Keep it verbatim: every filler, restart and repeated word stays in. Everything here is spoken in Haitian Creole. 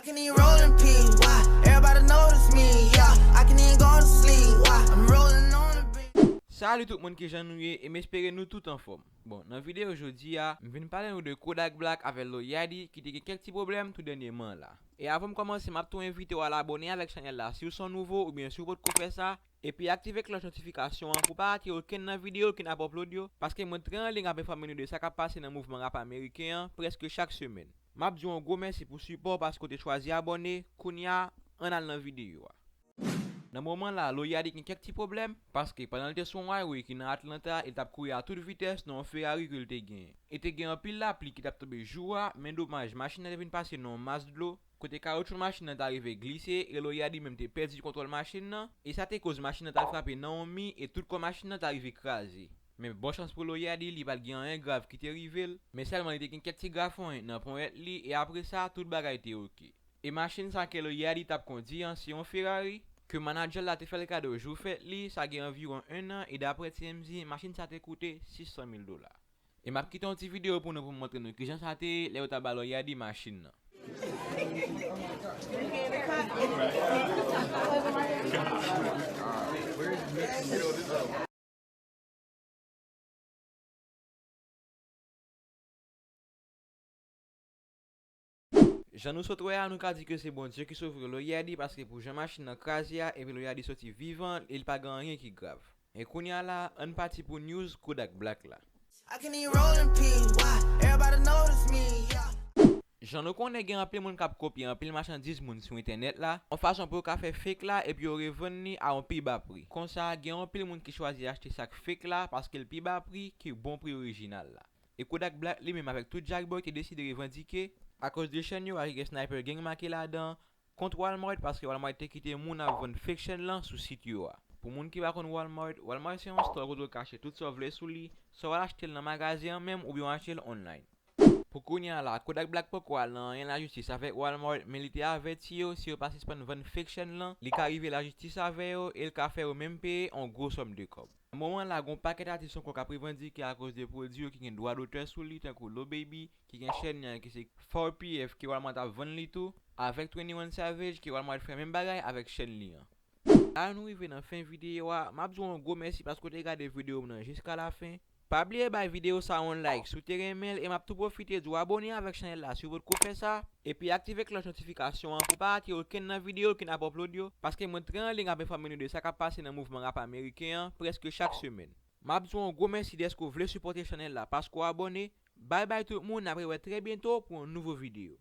Can even roll in peace, why? Everybody notice me, yeah. I can even go to sleep, why? I'm rolling on the beat. Salut tout moun, kijan nou ye? E m espere nou tout anfòm. Bon, nan videyo jodi a, m vin pale nou de Kodak Black avèk Lil Yachty ki te gen kèk ti pwoblèm tou dènyèman la. E avan m kòmanse, m ap tou envite w al abòne avèk chanèl la si w se yon nouvo oubyen si w potko fè sa, epi aktive klòch notifikasyon an pou w pa rate okenn nan videyo ke n ap upload yo, paske mwen trè anliy ap enfòme nou de sa k ap pase nan mouvman rap ameriken an prèske chak semèn. M ap di w yon gwo mèsi pou sipò w paske w te chwazi abòne. Kounye a, ann al nan videyo a. Nan moman la, Lil Yachty gen kèk ti pwoblèm, paske pandan l te sou yon highway ki nan Atlanta, e l t ap kouri a tout vitès nan yon Ferrari ke l te genyen. E te gen anpil lapli ki t ap tonbe jou a, men domaj, machin nan te vin pase nan yon mas dlo, kote kawoutchou machin nan ta rive glise, e Lil Yachty menm te pèdi kontwòl machin nan, e sa te koz machin nan t al frape nan yon mi, e tout kò machin nan ta rive kraze. Men bon chans pou Lil Yachty, li pa t gen anyen grav ki te rive l, men sèlman li te gen kèk ti grafonyen nan ponyèt li, e apre sa, tout bagay te oke. E machin sa ke Lil Yachty t ap kondi an, se yon Ferrari, ke manadjè l la te fè l kado jou fèt li, sa gen anviwon en an, e daprè T M Z, machin sa te koute sis san mil dola. E m ap kite yon ti videyo pou nou, pou m montre nou kijan sa te ye lè yo ta ba Lil Yachty machin nan. Jan nou sot wè a, nou ka di ke se Bondye ki sove Lil Yachty, paske pou jan machin nan kraze a, epi Lil Yachty soti vivan, e li pa gen anyen ki grav. E kounye a la, ann pati pou news Kodak Black la. I can even roll in peace, why? Everybody notice me, yeah. Jan nou konnen, gen anpil moun k ap kopye anpil machandiz moun sou entènèt la, yon fason pou yo ka fè fake la epi yo revann li a yon pi ba pri. Konsa, gen anpil moun ki chwazi achte sa k fake la paske l pi ba pri ke bon pri orijinal la. E Kodak Black li menm avèk tout Jackboy te deside revandike akoz de chèn yo a ki gen Sniper Gang make ladan an kont Walmart, paske Walmart te kite moun ap vann fake chèn lan sou sit yo a. Pou moun ki pa konn Walmart, Walmart se yon store kote w ka achte tout sa w vle sou li, swa w al achte l nan magazen an menm oubyen w achte l online. Pou kounye a la, Kodak Black poko al nan anyen lajistis avèk Walmart, men li te avèti yo, si yo pa sispann vann fake chèn lan, li ka rive lajistis avè yo e l ka fè yo menm peye yon gwo sòm de kòb. Nan moman la, gen yon pakèt atis ankò k ap revandike akoz de pwodui yo ki gen dwa dotè sou li, tankou Lil Baby, ki gen chèn li an ki se four P F, ke Walmart ap vann li tou, avèk Twenty One Savage, ke Walmart fè menm bagay avèk chèn li an. La nou rive nan fen videyo a, m ap di w yon gwo mèsi paske w te gade videyo m nan jiska lafen. Pa bliye bay videyo sa a yon like si w te renmen l, e m ap tou pwofite di w abòne avèk chanèl la si w potko fè sa, epi aktive klòch notifikasyon an pou w pa rate okenn nan videyo ke n ap upload yo, paske mwen trè anliy ap enfòme nou de sa k ap pase nan mouvman rap ameriken an prèske chak semèn. M ap di w yon gwo mèsi dèske w vle sipòte chanèl la paske w abòne. Bye bye tout moun, n ap rewè trè byento pou yon nouvo videyo.